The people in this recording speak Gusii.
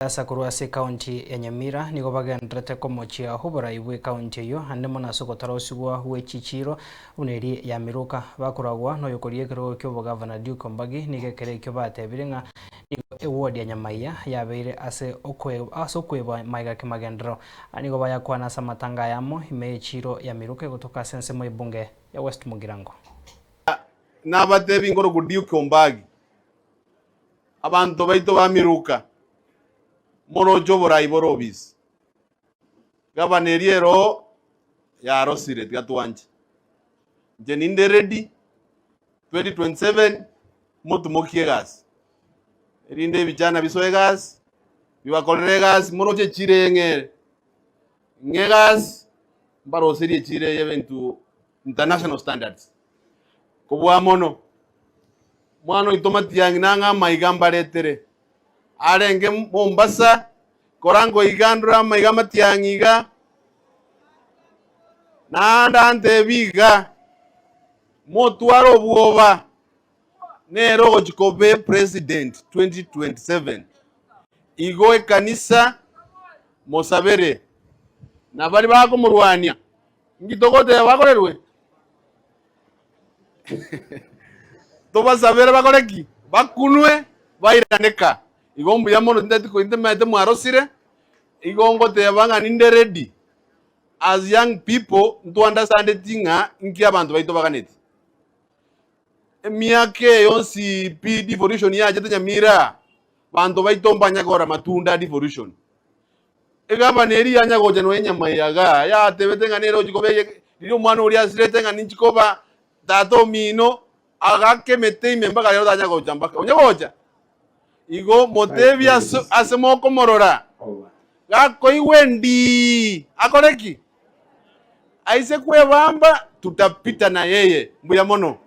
Siasa korwa ase ekaunti ya Nyamira nigo bagendererete komochia oborai bw'ekaunti eyio ande mono ase ogotarosigwa gwe chichiiro buna eri ya Miruka. Bakoragwa noyokoria ekerogo ki'obogavana Duke Ombagi nigo ekero ekio batebire ng'a nigo eward ya Nyamaiya yabeire ase ase okweba magega kemagenderero. Nigo bayakwana ase amatanga ayamo ime y'echiiro ya Miruka egotoka ase ensemo y'ebunge ya West Mugirango. Nabatebi nkorokwa Duke Ombagi. Abanto baito ba Miruka, moroche oborai bore obisi. Gavana eria ero yarosire tiga twanche. Inche ninde ready 2027 motumokie egasi. Erinde ebichana bisoe egasi, bibakorere egasi moroche echiro eye ng'ere. Ng'e egasi mbaroserie echiro eye ebe into international standards. Kobua mono. Mwana oito Matiang'i nang'e amaiga mbaretere. Arenge Mombasa, korango iga ndore amaiga Matiang'i iga, naende antebi iga, motware obwoba, nere ogochia koba president 2027. Igo ekanisa mosabere, na baria bakomorwania, inki togoteba bakorerwe? Tobasabere bakore ki? Bakunwe bairane ka. Igo mbuya mono tintati ko intemete mwarosire, igo ngoteba ng'a ninde ready as young people nto understandeti ng'a inki abanto baito baganeti. Emiaka eye yonsi pi devolution yachete Nyamira, banto baito mbanya kogora matunda a devolution. Egavana eria yanya gocha nonya enyama eye igaa, yatebete ng'a nere ochia koba eye, riria omwana oria asirete ng'a ninchi koba tata omino, agaka emete ime mpaka rero tanya gocha mpaka onye gocha. Igo motebie ase ase mokomorora, gakoigwa endii, akore ki? Aise kwebamba, tutapita na yeye. Mbuya mono.